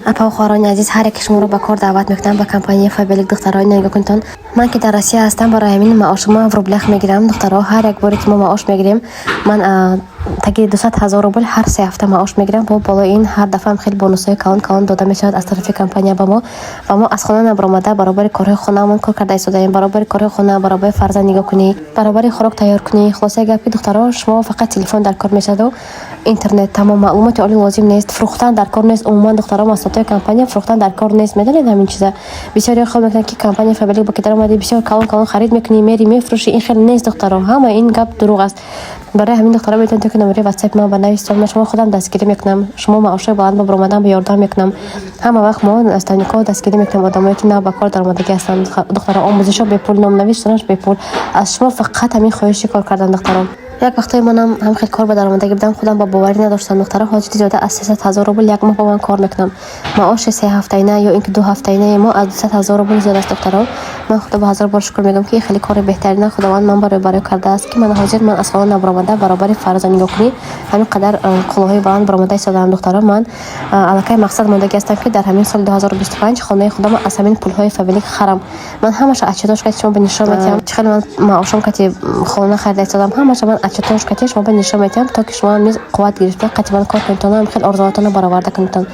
Апа, хоҳарони азиз, ҳар яке шуморо ба кор даъват мекунам ба компанияи Фаберлик. Духтаро, нигоҳ кунтон, ман ки дар Россия ҳастам, барои ҳамин маошма в рублях мегирам. Духтаро, ҳар як боре ки мо маош мегирем, ман таги 200 000 рубл ҳар 3 ҳафта маош мегирам. Бо болои ин ҳар дафъаам хеле бонусҳои калон калон дода мешавад аз тарафи компания ба мо. Ва мо аз хона набаромада, баробари корҳои хонаамон кор карда истодаем, баробари корҳои хона, баробари фарзанд нигоҳ кунӣ, баробари хӯрок тайёр кунӣ. Хулосаи гап ки, духтаро, шумо фақат телефон дар кор мешаваду интернет, тамом. Маълумоти олӣ лозим нест, фурӯхтан дар кор нест. Умуман, духтаро, маҳсулотҳои компания фурӯхтан дар кор нест. Медонед, ҳамин чиза бисёре хел мекунанд, ки компания Фаберлик ба ки даромадӣ, бисёр калон калон харид мекунӣ, мери мефурӯшӣ. Ин хел нест, духтаро, ҳама ин гап дурӯғ аст. Барои ҳамин, духтаро, метавонед, ки номери ватсапи ман ба нависед, ман шумо худам дастгирӣ мекунам. Шумо маошҳои баланд ба баромадан ба ёрдам мекунам. Ҳама вақт мо наставникҳо дастгирӣ мекунем одамое ки нав ба кор даромадагӣ ҳастанд. Духтаро, омӯзишҳо бепул, номнавис шуданаш бепул. Аз шумо фақат ҳамин хоҳиши кор кардан. Духтаро, як вақтое манам ҳам хел кор ба даромадагӣ будам, худам ба боварӣ надоштам. Духтаро, ҳозир зиёда аз 300 000 рубл як моҳ бо ман кор мекунам. Маоши 3 ҳафтаина ё ин ки 2 ҳафтаинаи мо аз 200 000 рубл зиёд аст. Духтаро, ман худо ба ҳазор бор шукр мегӯям, ки хеле кори беҳтарина Худованд ман барои кардааст, ки ман ҳозир ман аз хона набаромада, баробари фарзанд нигоҳ кунӣ, ҳамин қадар қуллаҳои баланд баромада истодаам. Духтаро, ман аллакай мақсад мондагӣ ҳастам, ки дар ҳамин соли 2025 хонаи худам аз ҳамин пулҳои Фаберлик харам. Ман ҳамаша отчетош кати шумо ба нишон медиҳам, чӣ хеле ман маошом кати хона харида истодам. Ҳамаша ман отчетош кати шумо ба нишон медиҳам, то ки шумо низ қувват гирифта қати ман кор кунедтон, ҳам хел орзуотонро бароварда кунедтон.